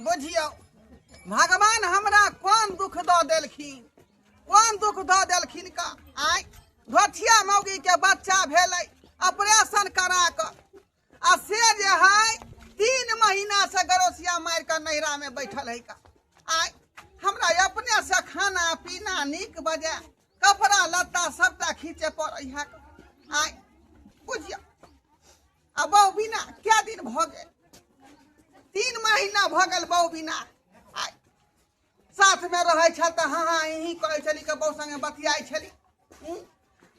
बुझियौ भगवान हमरा कोन दुख दऽ देलखिन, कोन दुख दऽ देलखिन का। आय धोथिया मौगी के बच्चा भेलै ऑपरेशन करा कऽ, आ से जे है 3 महीना से गरोसिया मारि कऽ नैहरा में बैठल है का। आय हमरा अपने से खाना पीना नीक बजाय कपड़ा लत्ता सबटा खींचे पड़ै है। आय बुझियौ आ बहु बिना कै दिन भऽ गेल, 3 महीना भऽ गेल बहु बिना। आय साथमे रहै छल तऽ हाँ हाँ ही करै छली के बहु संगे बतियाइ छली।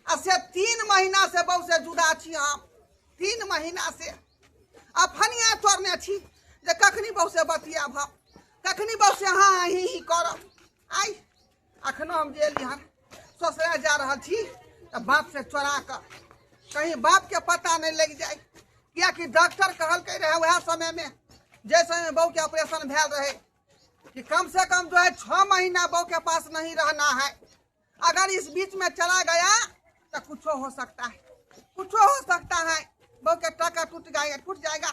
आ से 3 महीना से बहु से जुदा छी हम, 3 महीना से आ फनिया तोड़ने छी जे कखनी बहु से बतियाब हम, कखनी बहु से हाँ हाँ ही ही करब। आइ अखनो हम जे एली हन ससुरा जा रहल छी तऽ बाप से चोरा कऽ कहीं बाप के पता नहीं लग जाए, कियाकि डॉक्टर कहलकै रहे वएह समय में जे समय में बहू के ऑपरेशन भेल रहे कि कम से कम जो है 6 महीना बहू के पास नहीं रहना है, अगर इस बीच में चला गया तो कुछो हो सकता है, कुछो हो सकता है, बहू के टाका टूट जाएगा, टूट जाएगा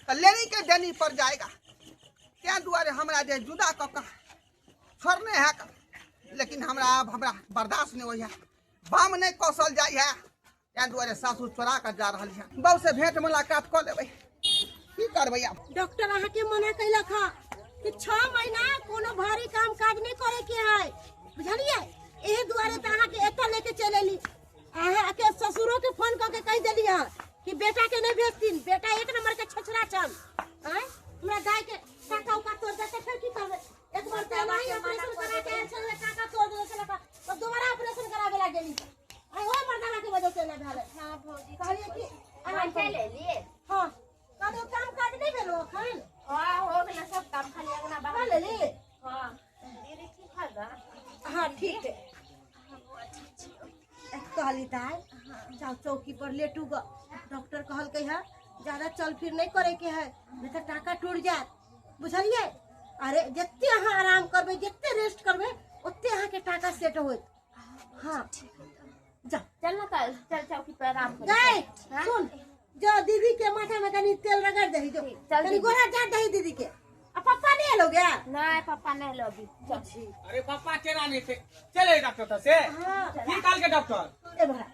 तो लेनी के देनी पड़ जाएगा। क्या दुआरे हमरा जे जुदा कऽ कऽ छोड़ने है, लेकिन हमरा आब हमरा बर्दाश्त नहीं होइए, बाम नहीं कौशल जाइ है, तें दुआरे सासु चोरा कऽ जा रहल है। बहू से भेंट मुलाकात कऽ लेबै, की करबै आब। डॉक्टर अहाँके मना कैलक हँ कि 6 महीना कोनो भारी काम काज नहीं करे के है, बुझलियै? एहि दुआरे तऽ अहाँके एतऽ लेके चलि एली। अहाँके ससुरो के फोन कऽ के कहि देली हँ कि बेटा के नहीं भेजथिन, बेटा 1 नंबर के छछरा छल। आँय हमरा दाय के टाका उका तोड़ देतै फेर की करबै? एक बार तऽ एनाही ऑपरेशन करा के आयल छलै, टाका तोड़ देने छलै तऽ दोबारा ऑपरेशन कराबे ला गेली। आइ ओहि मर्दाना के वजह से एना भेलै। हाँ भौजी, कहलियै कि आराम चलि करू। एलियै। हाँ, कहलियै काम काज नहि भेलो अखन? हाँ, हो गेलै सब काम, खाली अंगना खा बाहर। लेली? हाँ, दीदी ठीक है ना? हाँ ठीक है। कहली दाय जाओ चौकी पर लेटू ग, डॉक्टर कहलकै है ज्यादा चल फिर नहीं करे के है, नहीं तो टाका टूट जात, बुझलियै? अरे जते अहाँ आराम करबै, जते रेस्ट करबै, ओते अहाँके टाका सेट होत। हाँ जा चल ना कल, चल चौकी पर आराम कर। गए हाँ? सुन, जो दीदी के माथा में कनी तेल रगड़ दही, जो चल कनी दीदी। गोरा जात दही दीदी के। आ पप्पा नहीं एलो गया? नहीं पप्पा नहीं एलो अभी। चल। अरे पप्पा केना नहीं थे, चले डॉक्टर तो से। हाँ। की काल के डॉक्टर? ए भरा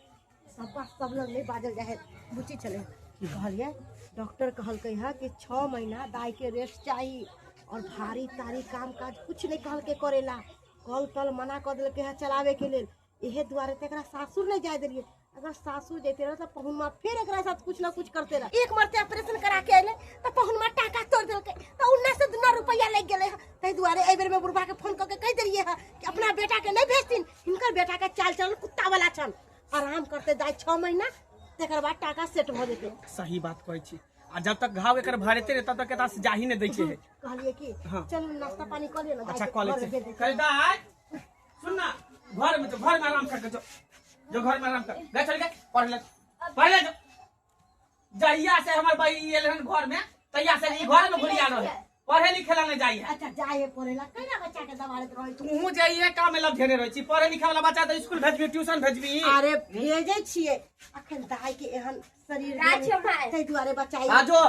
सब बात सब लग नहीं बाजल जाए, बुची चले। कहलिए डॉक्टर कहलकै है कि 6 महीना दाई के रेस्ट चाहिए और भारी तारी काम काज कुछ नहीं कहलकै करेला, कल तल मना कर देलकै है चलावे के लेल। इहे दुआरे तो एकरा सासुर नहीं जाए दिलिए, अगर सासुर जैते रहे तो पहुनमा फिर एकरा साथ कुछ ना कुछ करते रहे। एक मरते ऑपरेशन करा के अइले तो पहुनमा टाका तोड़ देलकै तो 19 से 2 रुपया लग गेलै है। ताहि दुआरे एहि बेर में बुढ़बा के फोन कऽ के कहि देलिए है कि अपना बेटा के नहीं भेजथिन, हिनकर बेटा के चाल चलन कुत्ता वाला छन, आराम करते दाइ 6 महीना, तकर बाद टाका सेट भऽ जेतै। सही बात कहै छी, आ जब तक घाव एकर भरेते रहे तब तक एकरा से जाही नहीं दै छै। कहलिए कि हाँ। चलू नाश्ता पानी कऽ लिअ ना, अच्छा दाइ के कऽ लै घर छी। भेज दै छी। कहि दाइ सुन ना, घर में जो, घर में आराम कर के जो, जो घर में आराम कर गए, चल गए पढ़ ले, पढ़ ले जो। जहिया से हमर भाई एल हन घर में तहिया से ई घर में घुरिया रहे, पढ़े लिखे ला नहीं जाई है। अच्छा जाए है पढ़े ला, कैला बच्चा के दबाड़ैत रहै छी? तूहू जाइए काम में लग घेने रहै छी, पढ़े लिखे वाला बच्चा तो स्कूल भेजबी, ट्यूशन भेजबी। अरे भेजै छियै, अखन दाइ के एहन शरीर राज छौ माय। ताहि दुआरे बच्चा ई- आजो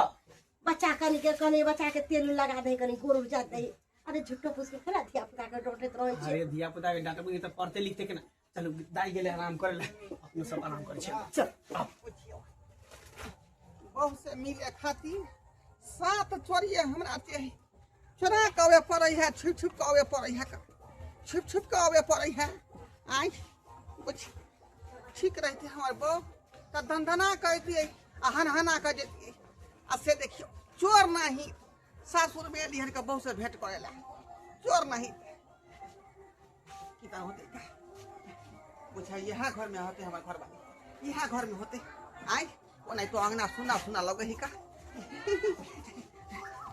बच्चा कनी के कनी बच्चा के तेल लगा दे, कनी गोड़ उपजा दे। अरे झूठो फूस के खेला धिया पुता के डोटैत रहै छी। अरे धिया पुता के डांटबी तऽ पढ़ते लिखते के ना। चलू दाइ गेलै आराम करे ला, अपनो सब आराम करै छै। चल। बहु से मिले खातिर 7 चोरिए हमरा चाही, चोरा के आबे पड़ै है, छिप छिप के आबे पड़ै है, छिप छिप के आबे पड़ै है। आइ बुझ ठीक रहते हमर बहु तऽ धनधना के अयतियै आ हनहना के जैतियै। आ से देखियौ चोर नहीं सासुर में एली हन के बहु से भेंट करे ला, चोर नहीं कितना होते का बुझाइ यहाँ घर में होते, हमार घर वाली यहाँ घर में होते। आइ ओना तो अंगना सुना सुना लगे ही का।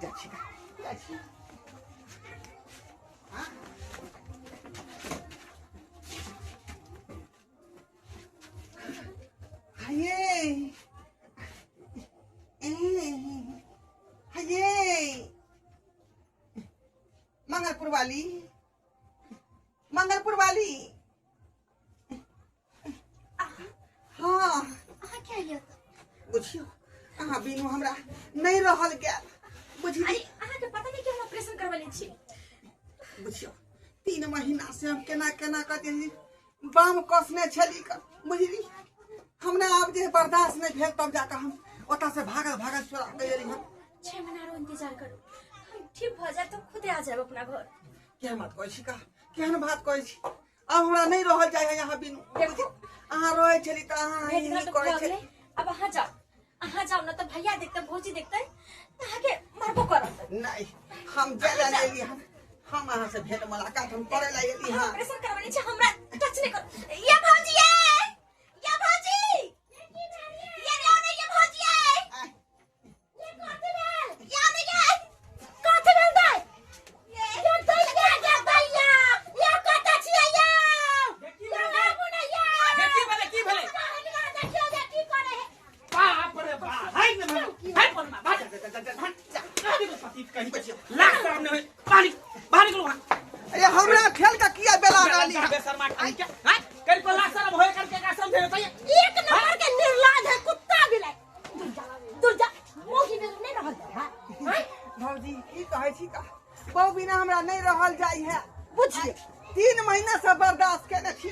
जा छी का, जा छी। हाँ? हाये। ए, हाये। मंगलपुर वाली, मंगलपुर वाली। हाँ। अहाँ क्या लियो तो? बुझियो, अहाँ बिनु हमरा नहीं रहल गेल। बुझियो। अरे, अहाँ के पता नहीं कि हम ऑपरेशन करबेने छी। बुझियौ 3 महीना से हम केना केना कऽ जे बाम कसने छली क बुझली। हमरा आब जे बर्दाश्त नहीं भेल तब जाकर हम ओतऽ से भागल भागल चोरा के एली हम। 6 महीना आरो इंतजार करू, हम ठीक भऽ जायब तऽ खुदे आ जायब अपना घर। केहन बात कहै छी का, केहन बात कहै छी? आब हमरा नहीं रहल जाय है यहाँ बिनु। देखू। अहाँ रहै छली तऽ अहाँ भेट ही घाट करै भऽ छली। गेलै, अब अहाँ जाउ, अहाँ जाउ न तऽ भैया देखते भौजी देखते तऽ अहाँके मारबो करत। नहीं हम जाय ला एली हम, हम अहाँ से भेंट मुलाकात हम करे ला एली। हम हाँ ऑपरेशन करबेने छी, हमरा टच नहीं कर। ये भौजी ये, ये भौजी ये रे ने, ये भौजी ये, ये कथी भेल? ये ने ये कथी भेल दाइ? ये दैया, ये दैया, ये कतऽ छियै यौ? ये बाबू ने ये। की भेलै, की भेलै? देखियौ जे की करे है। बाप रे बाप, हाय ने भेलै, हाय पर मा, भाग, जा, जा, जा, जा, जा, जा, जा, पति कहीं बचियो। लाख शरम नहीं होय। बाहर निकल, बाहर निकलो वहाँ। ए हमरा खेल का किया बेला रहली है? बेशर्मा कहीं के, हाँ? कहीं पर लाख शरम होय करके का समझे बताइए? एक नंबर के निर्लाज है कुत्ता बिलाई। दूर जा, दूर जा, मोगी बेल नहीं रहल जाय है। हैं? भौजी की कहै छी का, बहु बिना हमरा नहीं रहल जाय है। बुझिए। 3 महीना से बर्दाश्त केने छी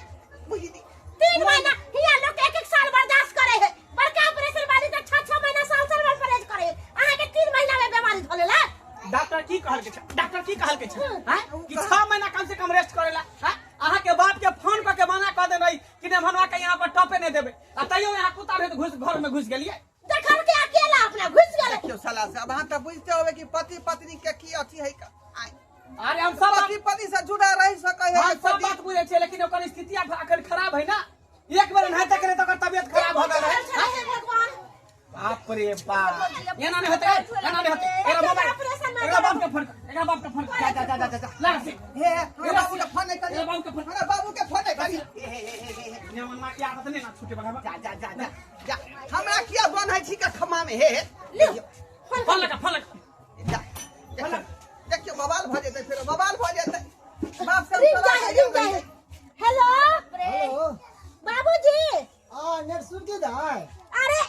बुझली। 3 महीना हिया लोग एक एक साल बर्दाश्त करे है, बड़का ऑपरेशन वाली तो 6-6 महीना साल साल भर परहेज करे है। अहाँ के 3 महीना में बीमारी धऽ लेला। डॉक्टर की कहल के छै, डॉक्टर की कहल के छै, हैं? कि 6 महीना कम से कम रेस्ट करेला, हैं? अहाँ के बाप के फोन क के मना क देने रही कि ने भनवा के यहाँ पर टपे नहीं देबे, आ तैयो यहाँ कुत्ता रहे तो घुस घर में घुस गेलिए। देखल के अकेला अपना घुस गेलै। देखियौ साला साहब, अहाँ तऽ बुझते होबै कि पति पत्नी के की अथी है का। आय। अरे हम सब पति पत्नी से जुड़ा रह सकै है। हम सब बात बुझै छियै, लेकिन ओकर स्थिति आब अखन खराब है ना। एक बेर एनाहिते करे तऽ ओकर तबियत खराब भऽ गेल रहै। हे भगवान। बाप रे बाप, एना नहि होतै, एना नहि होतै। एकरा मोबाइल, एकरा बाप के फोन कर, एकरा बाप के फोन कर। जा, जा, जा, जा, जा। ला रस्सी। हे, हमरा बाबू के फोन नहीं करी। एकरा बाबू के फोन। हमरा बाबू के फोन नहीं करी। हे, हे, हे, हे, हे। नियमन मां की आदत नहीं ना छूटे बघाबा। जा, जा, जा, जा, जा। हमरा किया बन्है छी का खम्मा में? हे, हे। लियो। फोन लगा, फोन लगा। जा। देखियौ, देखियौ, बवाल भऽ जेतै, फेरो बवाल भऽ जेतै। बाप से रिंग जाए, रिंग जाए। हेलो। हेलो। बाबूजी। आ नेट सुन के दाय। अरे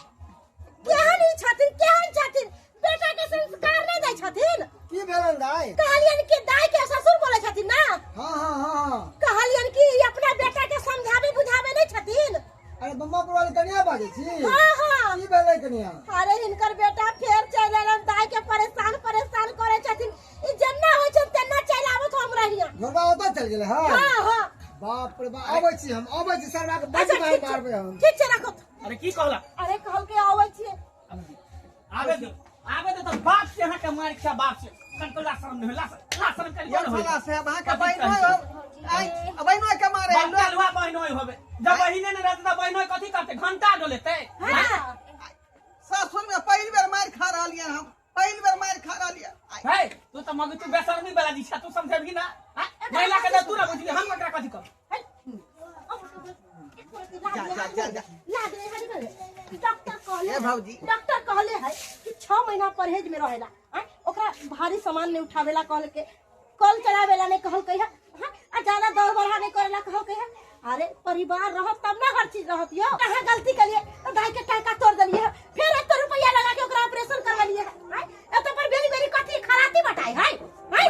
केहन ई छथिन, केहन छथिन? बेटा के संस्कार नहीं दै छथिन। की भेलन दाय? कहलियन कि दाय के ससुर बोले छथिन ना? हाँ, हाँ, हाँ, हाँ। कहलियन कि ई अपना बेटा के समझावे बुझावे नहीं छथिन। अरे बम्मा पुरवाली कनिया बाजै छी? हाँ, हाँ। की भेलै कनिया? अरे हिनकर बेटा फेर चलि एलन, दाय के परेशान परेशान करे छथिन। ई जेना होइ छनि तेना चलि आबत हमरा हियाँ। घरबा ओतऽ चलि गेलै हँ? हाँ, हाँ। बाप रे बाप, आबै छी हम, आबै छी, सरवा के बड्ड अच्छा, मारि ठीक छै, मारबै हम। ठीक छै, राखू। अरे की कहला? अरे कहलकै आबै छियै। आबे दो, आबे दो तऽ बाप से अहाँके मारि खा, बाप से। कनको ला शरम नहीं होय, ला शरम, ला शरम करी यौ कोन होय? साला साहब, अहाँके कथी बहिनो कहै छै? हो। आइ, बहिनो के मारे बाप कलुआ बहिनो होबे। जब बहिने नहि रहतै तऽ बहिनो कथी करतै? घंटा डोलेतै? हाँ। ससुर में पहिल बेर मारि खा रहलियै हम, पहिल बेर मारि खा रहलियै। आइ। हे, तू तऽ मगर तू बेशर्मी वाला जी छा, तू समझेबही ना? हाँ? महिला के तू ना बुझबी, हम ककरा कथी कहब? जा, जा, जा, जा। डॉक्टर कहले ए भौजी। डॉक्टर कहले है कि 6 महीना परहेज में रहेला, हाँ? ओकरा भारी सामान नहीं उठावेला कहलके, कल चलावेला नहीं कहलकै है, हाँ? आ ज्यादा दौड़ बढ़ा नहीं करेला कहलकै है। अरे परिवार रहत तब ना हर चीज रहत यो। कहाँ गलती करिए तो दाई के टाका तोड़ देलिए है, फिर एत रुपया लगा के ओकरा ऑपरेशन करवलिए है, हाँ? एत पर बेरी बेरी कथी खराती बटाई है, हाँ?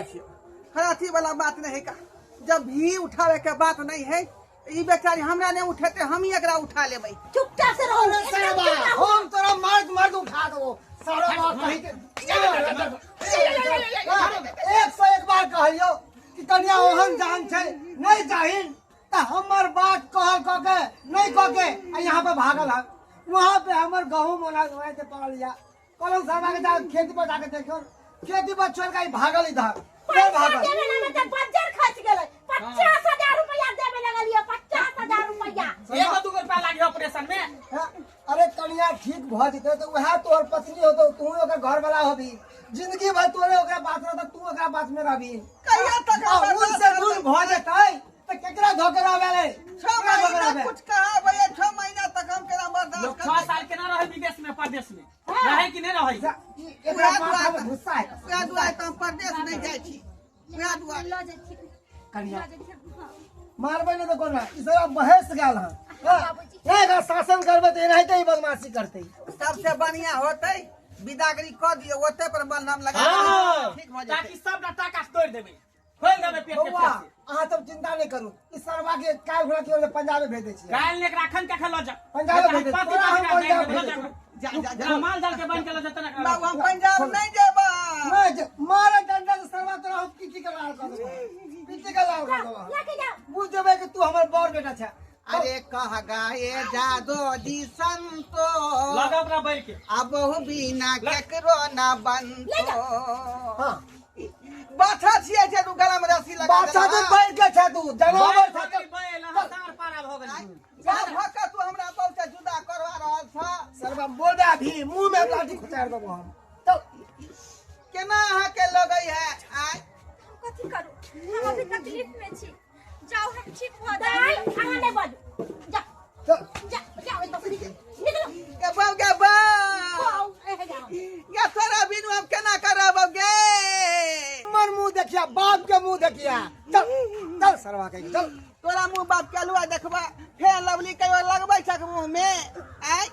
खराती वाला बात नहीं है का, जब भी उठावे के बात नहीं है, ई बेचारी हमरा नहीं उठेते, हम ही एकरा उठा लेबै। चुपचाप से रहो, अरे एकदम साहबा, चुप रहो। हम तोरा मर्द मर्द उठा देबो, सारा बात कही के। 101 बार कहलियौ कि कनिया ओहन जान छै, नहीं चाहिन त हमर बात कह कह के नहीं कह के आ यहाँ पे भागल हन। वहाँ पे हमर गहूम ओना ओना के पड़ल या। कहलहुँ साहबा के जा खेती पर जाके देखियौ, खेती पर छोड़ के भागल इधर। फेर पैसा भागल। देवे ला त बज्जर खर्च गेलै, 50,000 रुपया देवे लगलियै, 50,000 रुपया। एगो दूगो रुपया लागी ऑपरेशन में। हाँ, अरे कनिया ठीक भ जेतै त वएह तोहर पत्नी होतौ, तू ओकर घर वाला होबी, जिंदगी भर तोरे ओकरा बात रहतौ, तू ओकरा बात में रहबी। कहिया तक आ हमर उन से बात दूर भ जेतै त केकरा धोके रहबे रे? 6 केकरा धोके महीना रहबे? कुछ कहाबै, 6 महीना तक हम केना बर्दाश्त लोग 6 करबै? साल केना रहै विदेश में, परदेश में रहै कि नहीं रहै? जा, ई एकरा माथा में गुस्सा है। वएह दुआरे त हम परदेश नहीं जाइ छी, वएह दुआरे। लऽ जाइ छी। कनिया। लऽ जाइ छी, हाँ। मारबै नहि तऽ कोना, ई सब बहस गेल हन। बाबूजी। हाँ, एकरा शासन करबै तऽ एनाहिते ही बदमाशी करतै। सबसे बढ़िया होतै बिदागरी कऽ दियौ ओते पर बलहम लगा हाँ ठीक भऽ जेतै। ताकि सबटा टाका तोड़ि देबै, खोलि देबै पेट के। बौआ, फेर से। अहाँ सब चिंता नहि करू, ई सरवा के काल्हि खुना के पंजाबे भेज दै छियै। काल्हि ने एकरा अखन कखन लऽ जा। पंजाबे भेज दे। पाँच तोरा हम पाँच पंजाब लऽ भेज जा। देबै। जा जा जा। जा, माल जाल के बान्हि के लऽ जेतै ने एकरा। बाबू, हम पंजाब नहि जेबै। नहि जे मारे डंडा से सरवा तोरा हम पीटी के लाल कऽ देबो, पीटी के लाल कऽ देबो। लऽ के जाओ। बुझ जेबै कि तू हमर बड़ बेटा छै। अरे कह गाए जादो जी संतो, लगा ओकरा बैल के। अब बिना केकरो ना बनतो। हाँ। बाछा छियै जे तू गला में रस्सी लगा बाछा देलह। तो बैल के छै, तू जनावर बैल छै। भऽ गेल, बैल, अहाँ साँढ़ पारा भऽ गेल। जा भऽ के तू हमरा बहुत जुदा करवा रहल छ। सरवा बोल दे, अभी मुंह में लाठी खुचार देबो हम। चल। केना अहाँ के लगै है आय? हम कथी करू? हम अभी तकलीफ में छी। जाओ, हम ठीक भऽ जाए। अहाँ नहि बाजू, जा। चल। जा जाओ, एकदम निकलो। गे बाऊ, गे बाऊ। आउ, एहे जाउ। गे तोरा बिनु हम केना करब गे? हमर मुंह देखिया, बाप के मुंह देखिया। चल चल सरवा के चल। तोरा मुंह बाप के अलुआ देखबा, फेर लवली कहियो लगबै छक मुंह में आय?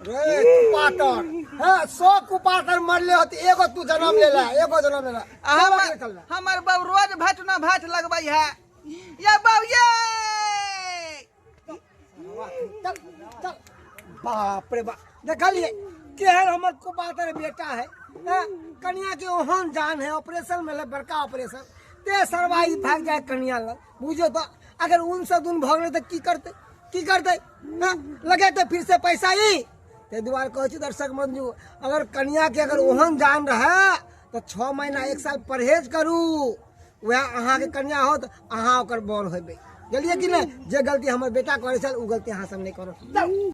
रे कुपातर, हाँ, 100 कुपातर मरले होते, एगो तू जन्म लेला, एगो जन्म लेला। आ हमर चल ना। हमर बाऊ रोज भात न भात लगबै है या बाऊ ये। चल चल। बाप रे बाप, देखलिए केहन हमर कुपातर बेटा है। हाँ, कनिया के ओहन जान है, ऑपरेशन में बड़का ऑपरेशन ते सरवाई भाग जाए कनिया लग। बुझो तो अगर उनसे दुन भऽ गेलै तऽ की करतै, की करतै? हाँ, लगेतै फिर से पैसा ही। ताहि दुआरे कहै छी दर्शक बंधु, अगर कनिया के अगर ओहन जान रहै तऽ 6 महीना 1 साल परहेज करू, वएह अहाँके कनिया होत, अहाँ ओकर बर होबै। बुझलियै कि नहि? जे गलती हमर बेटा करै छल ओ गलती अहाँ सब नहि करू।